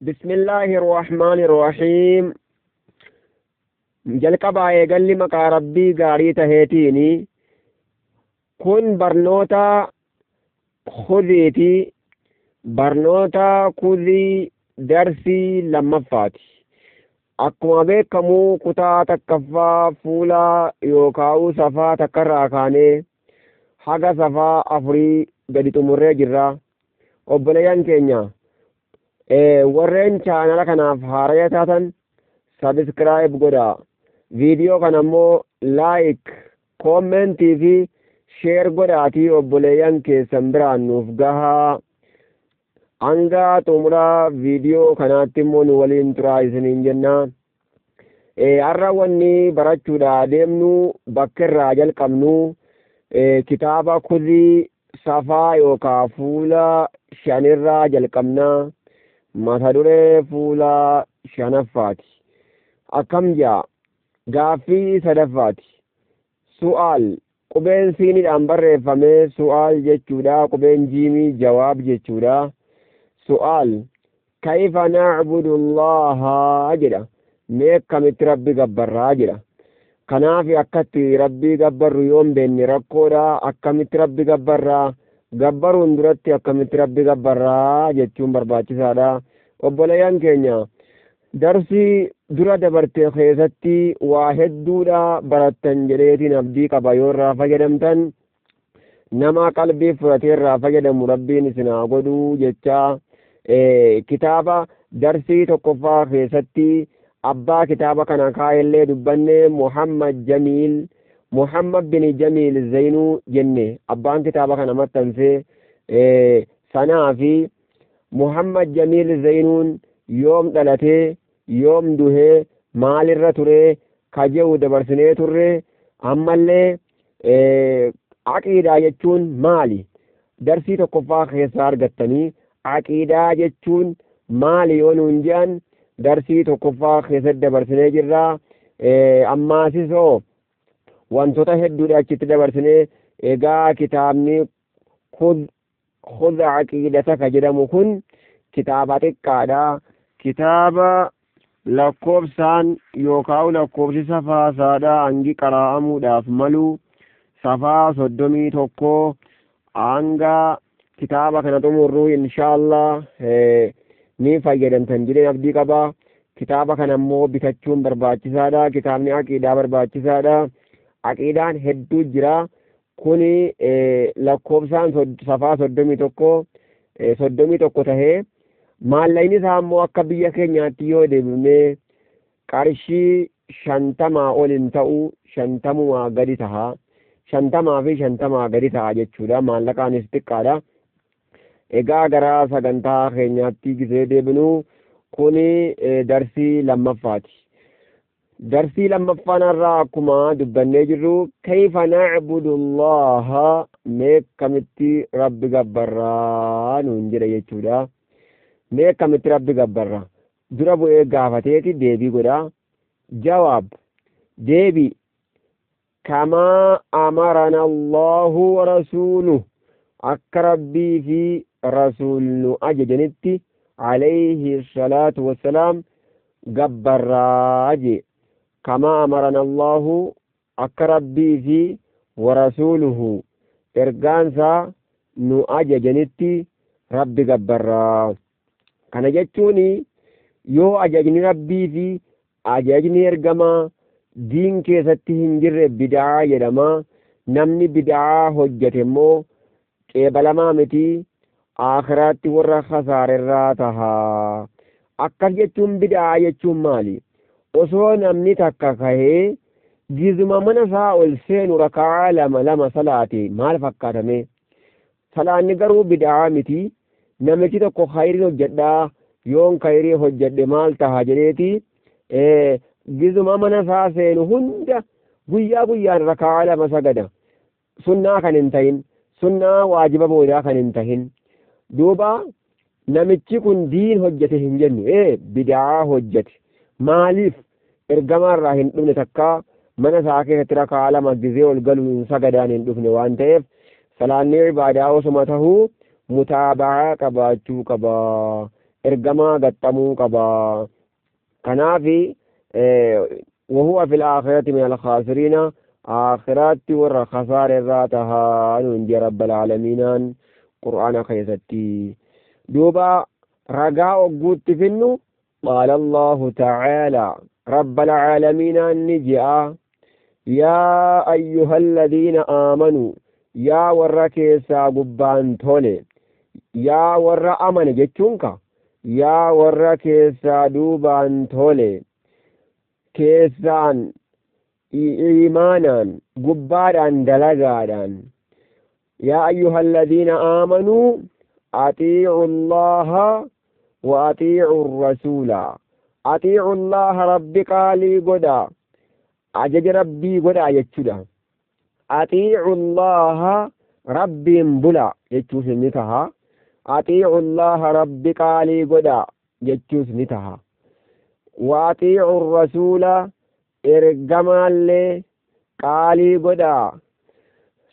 Bismillaahi Rahmaani Rahiim. Jalqabaa eegalli maqaa Rabbii gaarii taheetiini. Kun barnoota kuziiti. Barnoota kuzii darsii lammaffaati. Akkuma beekamu kutaa takkaffaa fuula yookaan safaa takkarraa kaanee haga safaa afurii gadi xumurree jirra. Obboleeyyan keenya warreen chaanala kanaaf haaraya taatan sabiskiraayib godhaa. Viidiyoo kana immoo laayik, koommentii fi sheer godhaatii obboleeyyan keessan biraan nuuf gahaa. Hanga xumura viidiyoo kanaatti immoo nu waliin turaa isiniin jenna. Har'a wanni barachuudhaa deemnu bakka irraa jalqabnu kitaaba kuzii safaa yookaan fuula shanirraa jalqabna. Mata duree fuula shanaffaati. Akkam jaa gaaffii sadaffaati. Su'aal qubeen siiniidhaan barreeffame su'aal jechuudha. Qubeen jiimii jawaab jechuudha. Su'aal kayfa na'budu Allaha jedha. Mee akkamitti Rabbi gabbarraa jedha. Kanaaf akkatti Rabbii gabbarru yoo hin beekne rakkoodha. Akkamitti Rabbi gabbarraa? Gabbaruun duratti akkamitti Rabbi gabbarraa jechuun barbaachisaadha. Obboleeyyan keenya darsii dura dabarte keessatti waa hedduudha barattan jedheetiin abdii qaba yoo irraa fayyadamtan nama qalbii fudhatee irraa fayyadamu Rabbiin isin haa godhuu jechaa kitaaba darsii tokkoffaa keessatti abbaa kitaaba kana kaa'ellee dubbanne Muhammad Jamiil Muhammad bin Jamiil Zainuu jenne abbaan kitaaba kana maxxanse sanaa fi Muhammad Jamiil Zainuun yoom dhalatee yoom duhee maalirra turee kaje'u dabarsinee turre. Ammallee aqiidaa jechuun maali? Darsii tokkoffaa keessaa argattanii aqiidaa jechuun maali yoo nuun jedhan darsii tokkoffaa keessatti dabarsinee jirra. Ammaasisoo wantoota hedduudha achitti dabarsinee. Egaa kitaabni khudh aqiidataka jedhamu kun kitaaba xiqqaadha. Kitaaba lakkoofsaan yookaan lakkoofsi safaasaadha hangi qaraa'amuudhaaf malu safaa 31 hanga kitaaba kana xumurru inshaallah ni fayyadamtan jedheen abdii qaba. Kitaaba kana immoo bitachuun barbaachisaadha. Kitaabni aqiidaa barbaachisaadha. Aqiidaan hedduu jira. Kuni lakkoofsaan safaa 31 31 tahee maallaqni isaa immoo akka biyya keenyaatti yoo deebifnee qarshii 50 ol hin ta'u, 50 gadi taha. 50 fi 50 gadi ta'a jechuudha. Maallaqaanis xiqqaadha. Egaa gara sagantaa keenyaatti gisee deebinu kuni darsii lammaffaati. Darsii lammaffaan irraa akkuma dubbannee jirru kayfa na'budu Allaha mee akkamitti Rabbi gabbarraa nuun jedha jechuudha. Mee akkamitti Rabbi gabbarra? Dura bu'ee gaafateeti deebii godha. Jawaab deebii kamaa amarana Allahu wa rasuuluhu akka Rabbii fi rasuul nu ajajanitti alayhi salaatu wassalaam gabbarraa jee. Kamaa amarana Allahu akka Rabbii fi wa rasuuluhu ergaansaa nu ajajanitti Rabbi gabbarraa. Kana jechuun yoo ajajni Rabbii fi ajajni ergamaa diin keessatti hin jirre bid'aa jedhama. Namni bid'aa hojjete immoo qeebalamaa miti, aakhiraatti warra khasaarerraa taha. Akkas jechuun bid'aa jechuun maali? Osoo namni takka kahee gizuma mana isaa ol seenu raka'aa lama lama salaate maal fakkaatame? Salaanni garuu bid'aa miti. Namichi tokko khayrii hojjedhaa yoon khayrii hojjedhe maal taha jedheeti gizuma mana isaa seenu hunda guyyaa guyyaan raka'aa lama sagada. Sunnaa kan hin tahin, sunnaa waajiba boodaa kan hin tahin. Duuba namichi kun diin hojjete hin jennu, bid'aa hojjete. Maaliif ergamaa irraa hin dhufne takka mana isaa keessatti raka'aa lama gizee ol galu hin sagadaan hin dhufne waan ta'eef salaanni ibaadaa osuma tahuu mutaaba'aa qabaachuu qaba. Ergamaa gaxxamuu qaba. Kanaafi wahuwa fil aakhirati min alkhaasiriina, aakhiraatti warra khasaare irraa tahaa nuun jee rabbal aalamiinaan qur'aana keessatti. Duuba ragaa ogguutti finnu, qaala Allahu ta'aalaa, rabbal aalamiinaan ni je'a: yaa ayyuha alladhiina aamanuu, yaa warra keessaa gubbaan tole, yaa warra amane jechuun ka yaa warra keessaa duubaan tole, keessaan iimaanaan, gubbaadhaan dalagaadhaan. Yaa ayyuha alladhiina aamanuu axiicu Allaha wa axiicu rasuula. Axiicu Allaha, rabbi qaalii godha, ajaja rabbii godha jechuudha. Axiicu Allaha, rabbiin bula jechuus ni taha. Axiicu Allaha, rabbi qaalii godha jechuus ni taha. Wa axiicu rasuula, ergamaallee qaalii godha,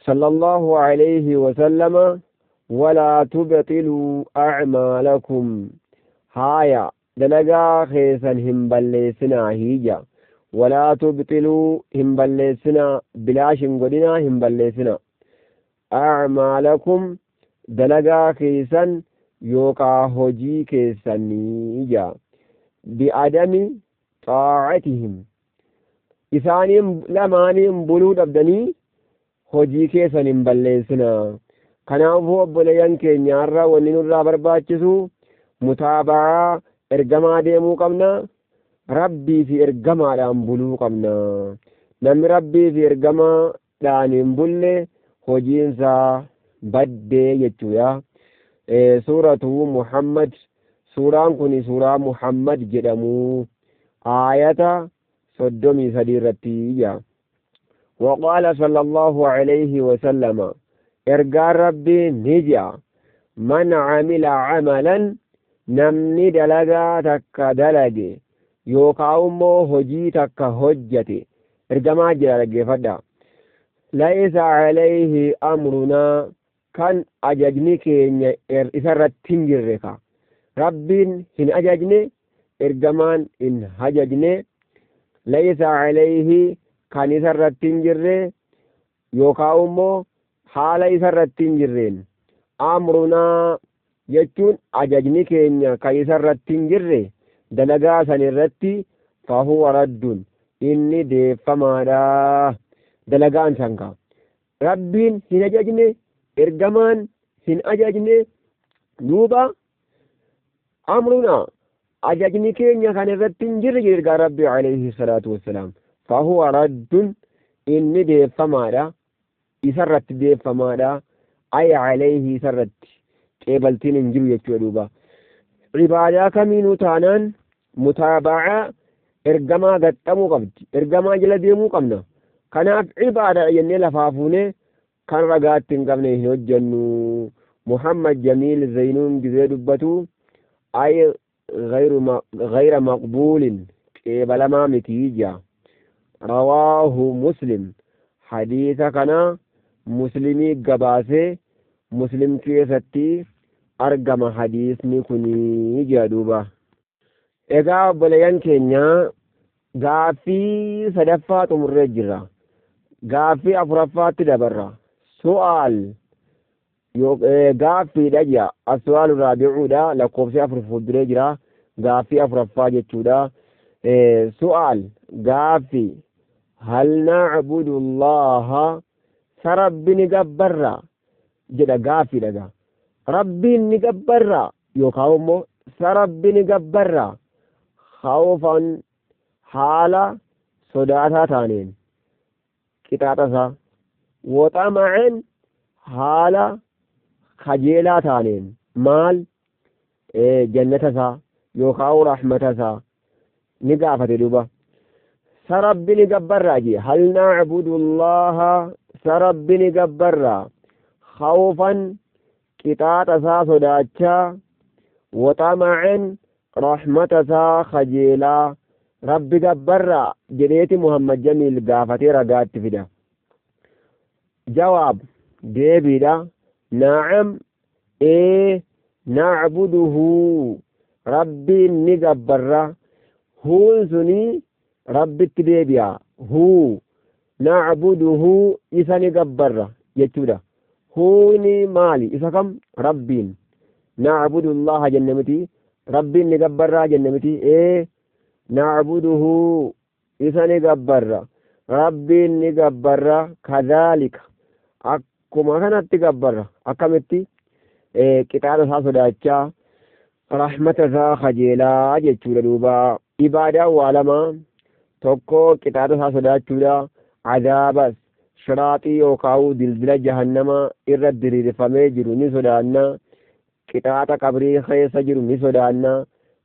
sallallahu alayhi wasallama. Walaa tubxiluu acmaalakum, haaya, dalagaa keessan hin balleessinaa hiija. Walaa tubxiluu, hin balleessinaa, bilaash hin godhinaa, hin balleessinaa. Acmaalakum, dalagaa keessan yookaa hojii keessanii ja bi'adami xaa'atihim, isaaniin lamaaniin buluu dhabdanii hojii keessan hin balleessinaa. Kanaafuu obboleeyyan keenya, har'a wanni nurraa barbaachisu mutaaba'aa ergamaa deemuu qabna, rabbii fi ergamaadhaan buluu qabna. Namni rabbii fi ergamaadhaan hin bulle hojiinsaa baddee jechuudha. Suuratu Muhammad, suuraan kun suuraa Muhammad jedhamu, aayata 33 irratti jira. وقال صلى الله عليه وسلم، ergaan rabbii ni ji'a: من عمل عملا، namni dalagaa takka dalage yookaan immoo hojii takka hojjate, ergamaa jira, dhaggeeffadha, ليس عليه أمرنا، kan ajajni keenya isarratti hin jirre, ka rabbiin hin ajajne, ergamaan hin ajajne, ليس عليه, kan isarratti hin jirre yookaan immoo haala isarratti hin jirreen, أمرنا jechuun ajajni keenya kan isarratti hin jirre dalagaa san irratti, فهو رد, inni deeffamaadha. Dalagaan san ka rabbiin hin ajajne, ergamaan hin ajajne. Duuba أمرنا, ajajni keenya kan irratti hin jirre jedhe ergaa rabbii عليه الصلاة والسلام, فهو رد, inni deeffamaadha, isarratti deeffamaadha, أي عليه, isarratti qeebaltiin hin jiru jechuudha. Duuba ibaadaa kamiinuu taanaan mutaaba'aa ergamaa gaxxamuu qabdi, ergamaa jala deemuu qabna. Kanaaf ibaadaa jennee lafaa fuunee kan ragaatti hin qabne hin hojjennu. Muhammad Jamiil Zaynuun gizee dubbatu, أي غير مقبول, qeebalamaa mitii jaa. رواه مسلم, hadiisa kana muslimii gabaasee, muslim keessatti argama hadiisni kunii jea. Duuba egaa obboleeyyan keenya, gaaffii sadaffaa xumurree jirra, gaaffii afuraffaatti dabarra. سؤال, gaaffiidha jea. السؤال الرابع dha, lakkoofsi afur fuulduree jira, gaaffii afuraffaa jechuudha. سؤال, gaaffii: هل نعبد الله, sa rabbi ni gabbarra jedha. Gaaffiidha gaa. Rabbiin ni gabbarra yookaan immoo sa rabbi ni gabbarra خوفا, haala sodaataa taaneen qixaaxa isaa, وطمعا, haala kajeelaa taaneen maal, jannata isaa yookaan rahmata isaa ni gaafate. Duuba sa rabbi ni gabbarraa jee. هل نعبد الله, sa rabbi ni gabbarraa خوفا, qixaaxa isaa sodaachaa, وطمعا, rahmata isaa kajeelaa rabbi gabbarraa jedheeti Muhammad Jamiil gaafatee ragaatti fida. جواب, deebiidha: نعم, ee, نعبده. Rabbiin ni gabbarra. Huun suni Rabbitti deebi'a. Huu nacbuduhu isa ni gabbarra jechuudha. Huuni maali? Isa kam? Rabbiin. Nacbudullaha jenne miti. Rabbiin ni gabbarraa jenne miti. Ee nacbuduhu isa ni gabbarra. Rabbiin ni gabbarra kadhaalika. Akkuma kanatti gabbarra. Akkamitti? Qixaaxa isaa sodaachaa rahmata isaa kajeelaa jechuudha duuba. Ibaadaan waa lama. Tokko qixaaxa isaa sodaachuudha. Azaabas shiraaxii yookaan dildila jahannama irra diriirfamee jiru ni sodaanna. Qixaaxa qabrii keessa jiru ni sodaanna.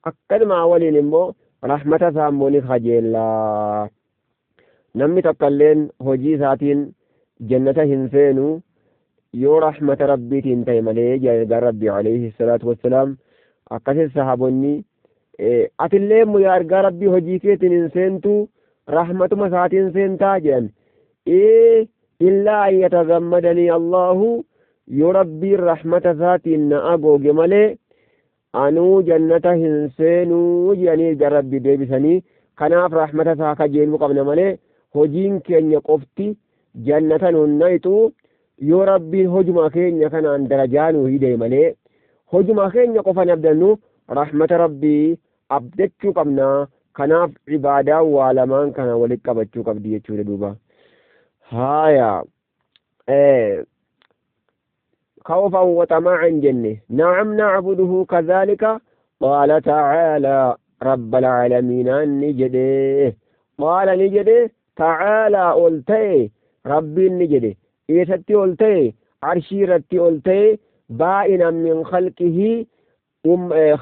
Akkanuma waliin immoo rahmata isaa immoo ni kajeellaa. Namni tokkolleen hojii isaatiin jannata hin seenu yoo rahmata rabbiitiin ta'e malee jedha rabbi alayhi salaatu wassalaam. Akkasis sahaabonni atillee immoo yaa ergaa rabbii hojii keetiin hin seentu rahmatuma isaatiin seentaa jedhan. Ee illaa an yatagammadanii Allahu yoo rabbiin rahmata isaatiin na agooge malee anuu jannata hin seenuu jedhanii ergaa rabbii deebisanii. Kanaaf rahmata isaa kajeeluu qabna malee hojiin keenya qofti jannata nuun naqxu yoo rabbiin hojuma keenya kanaan darajaa nuu hidhe malee hojuma keenya qofan abdannu rahmata rabbii abdachuu qabna. Kanaaf ibaadaa waa lamaan kana walitti qabachuu qabdi jechuudha duuba. Haaya khawfan wa xama'an jenne na'am na'buduhu kadhalika qaala ta'aalaa rabbal aalamiinaan ni jedhe. Qaala ni jedhe ta'aalaa ol ta'e rabbiin ni jedhe. Eessatti ol ta'e? Arshii irratti ol ta'e. Baa'inan min khalqihi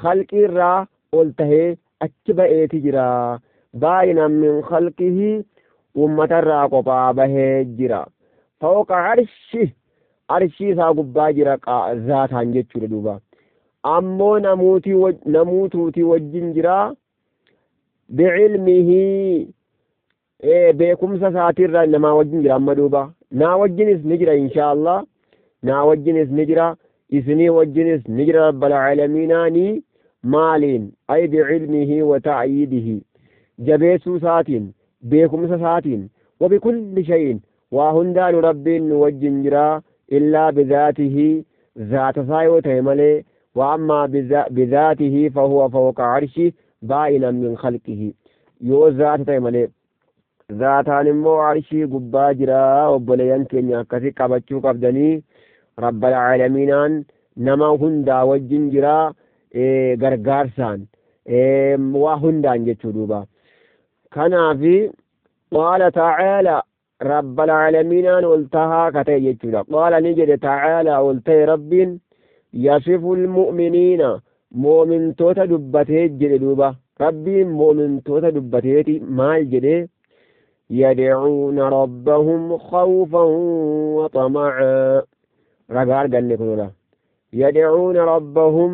khalqii irraa ol ta'ee achi ba'eeti jira. Baa'inan min khalqihi ummata irraa kophaa bahee jira. Fawqa arshi arshii isaa gubbaa jira zaataan jechuudha duuba. Ammoo namuutuutii wajjin jira. Bi'ilmihi beekumsa isaatirra namaa wajjin jira amma duuba. Naa wajjinis ni jira inshaallah. Naa wajjinis ni jira. Isinii wajjinis ni jira rabbal aalamiinaani maaliin ay bi'ilmihi wa ta'yiidihi jabeessuu isaatiin beekumsa isaatiin wa bikulli shay'in waa hundaanu rabbiin nu wajjin jira illaa bizaatihi zaata isaa yoo ta'e malee wa ammaa bizaatihi fahuwa fawqa arshi baa'inan min khalqihi yoo zaata ta'e malee zaataan immoo arshii gubbaa jira. Obboleeyyan keenya akkasi qabachuu qabdanii rabbal aalamiinaan nama hundaa wajjin jira gargaarsaan waa hundaan jechuu duuba. Kanaafi qaala ta'aala rabbal aalamiinaan ol tahaa ka ta'e jechuudha. Qaala ni jedhe ta'aala ol ta'e rabbiin yasifu lmu'miniina moomintoota dubbatee jedhe duuba. Rabbiin moomintoota dubbateeti maal jedhe? Yad'uuna rabbahum khawfan wa xama'aa. Ragaa arganne kunula. Yad'uuna rabbahum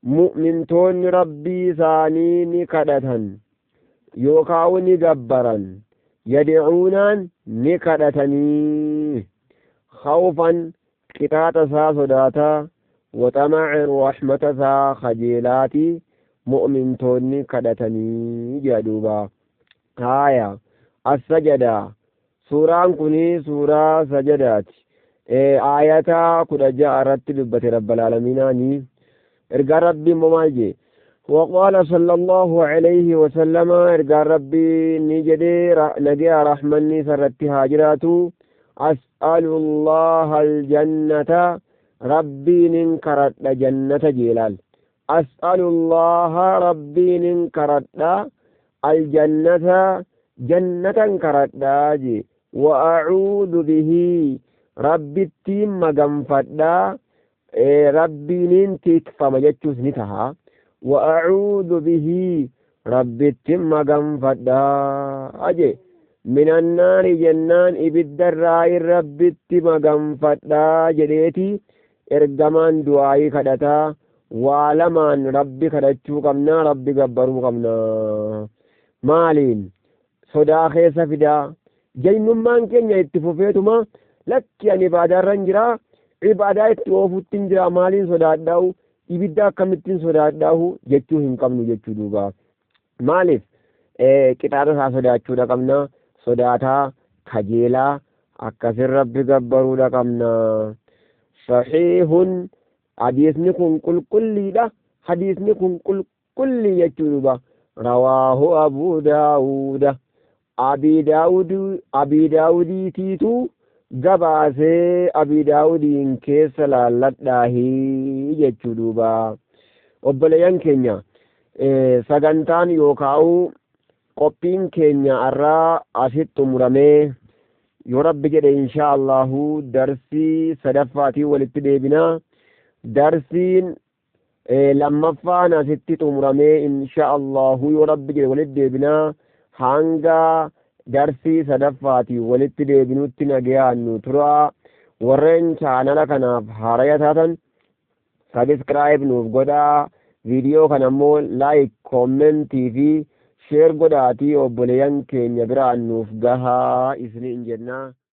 mu'mintoonni rabbii isaanii ni kadhatan yookaan ni gabbaran. Yad'uunaan ni kadhatanii khawfan qixaaxa isaa sodaataa wa xama'an rahmata isaa kajeelaati mu'mintoonni kadhatanii jedha duuba. Haaya as-sajada suuraan kuni suuraa sajadaati. Aayata 16 irratti dubbate rabbal aalamiinaani. Ergaan rabbii immoo maal jee? وقال صلى الله عليه وسلم إرجع ربي نجدي نجي رحمني سرتي هاجراتو أسأل الله الجنة ربي ننكرت جنة جلال. أسأل الله ربي ننكرت الجنة جنة كرت وأعوذ به ربي التيم مغنفدا ربي ننتك فما جتشوس نتها وأعوذ به ربي التيم مغنفدا أجي من النار جنان إبد الرأي ربي التيم مغنفدا جديتي إرقمان دعائي كدتا waalamaan rabbi kadhachuu qabna, rabbi gabbaruu qabna. Maaliin sodaa keessa fidaa jaynummaan keenya itti fufeetuma lakki ani ibaadaarra hin jira, ibaadaa itti oofutti hin jira, maaliin sodaadhaa'u Ibidda akkamittiin sodaadhaahu jechuu hin qabnu jechuu duuba. Maaliif qixaaxa isaa sodaachuudha qabna. Sodaataa kajeelaa akkasin Rabbi gabbaruudha qabna. Sahiihun, hadiisni kun qulqulliidha. Hadiisni kun qulqullii jechuu duuba. Rawaahu Abuu Daawuda, Abii Daawud, Abii Daawudiitiitu gabaasee, Abii Daawudiin keessa laalladhaahii jechuu duuba. Obboleeyyan keenya, sagantaan yookaa'u qophiin keenya har'aa asitti xumuramee, yoo Rabbi jedhe inshaa Allahu darsii sadaffaatiin walitti deebinaa. Darsiin lammaffaan asitti xumuramee, insha Allahu yoo Rabbi jedhe walitti deebinaa. Hanga darsii sadaffaatiin walitti deebinutti nagayaan nu turaa. Warreen chaanala kanaaf haaraya taatan subscribe nuuf godhaa. Viidiyoo kana immoo like, commentii fi share godhaatii obboleeyyan keenya biraan nuuf gahaa isiniin jenna.